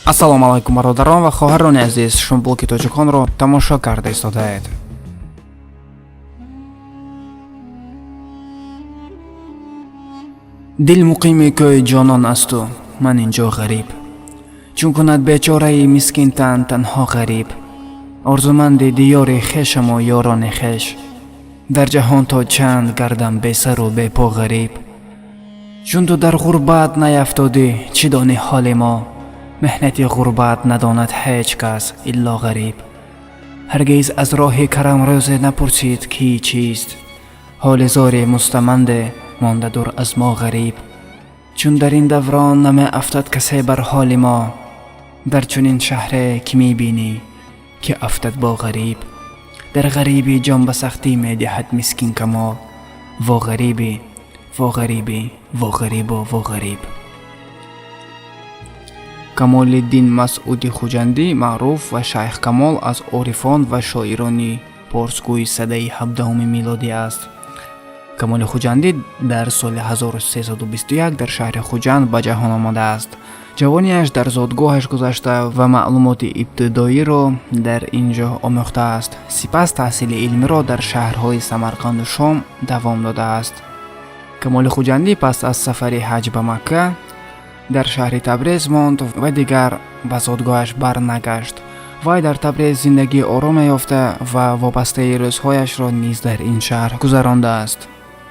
Ассалому алайкум, бародарон ва хоҳарони азиз, шумо блоги тоҷиконро тамошо карда истодаед. Дил муқими кӯи ҷонон асту ман инҷо ғариб, чун кунад бечораи мискин тан танҳо ғариб. Орзуманди диёри хешаму ёрони хеш, дар ҷаҳон то чанд гардам бесару бепо ғариб. Чун ту дар ғурбат наяфтодӣ, чӣ донӣ ҳоли мо? Меҳнати ғурбат надонад ҳеҷ кас илло ғариб. Ҳаргиз аз роҳи карам рӯзе напурсид ки чист, ҳоли зори мустаманде монда дур аз мо ғариб. Чун дар ин даврон намеафтад касе бар ҳоли мо, дар чунин шаҳре ки мебинӣ ки афтад бо ғариб. Дар ғарибӣ ҷон ба сахтӣ медиҳад мискин камол. Во ғарибӣ, во ғарибӣ, во ғарибо, во ғариб. Камолиддин Масъуди Хуҷандӣ, маъруф ва Шайх Камол, аз орифон ва шоирони порсгӯи садаи 17 милодӣ аст. Камоли Хуҷандӣ дар соли 1321 дар шаҳри Хуҷанд ба ҷаҳон омадааст. Ҷавониаш дар зодгоҳаш гузашта ва маълумоти ибтидоиро дар ин ҷо омӯхтааст. Сипас таҳсили илмиро дар шаҳрҳои Самарқанду Шом давом додааст. Камоли Хуҷандӣ пас аз сафари ҳаҷ ба Макка дар шаҳри Табрез монд ва дигар ба зодгоҳаш барнагашт. Вай дар Табрез зиндагии ороме ёфта ва вобастаи рӯзҳояшро низ дар ин шаҳр гузарондааст.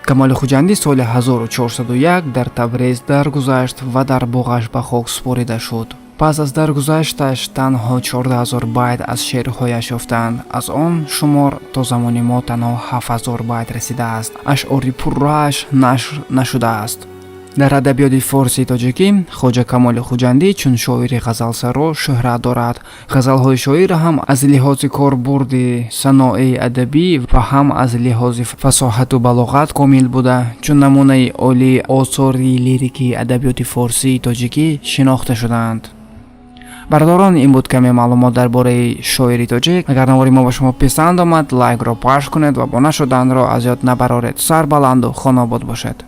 Камоли Хуҷандӣ соли 1401 дар Табрез даргузашт ва дар боғаш ба хок супорида шуд. Пас аз даргузашташ танҳо 14 000 байт аз шеърҳояш ёфтанд. Аз он шумор то замони мо танҳо 7000 байт расидааст. Ашъори пуррааш нашр нашудааст. Дар адабиёти форсии тоҷикӣ Хоҷа Камоли Хуҷандӣ чун шоири ғазалсаро шӯҳрат дорад. Ғазалҳои шоир ҳам аз лиҳози корбурди саноии адабӣ ва ҳам аз лиҳози фасоҳату балоғат комил буда, чун намунаи олии осори лирикии адабиёти форсии тоҷикӣ шинохта шудаанд. Бародарон, ин буд каме маълумот дар бораи шоири тоҷик. Агар навори мо ба шумо писанд омад, лайкро пахш кунед ва обуна шуданро аз ёд набароред. Сарбаланду хонобод бошед.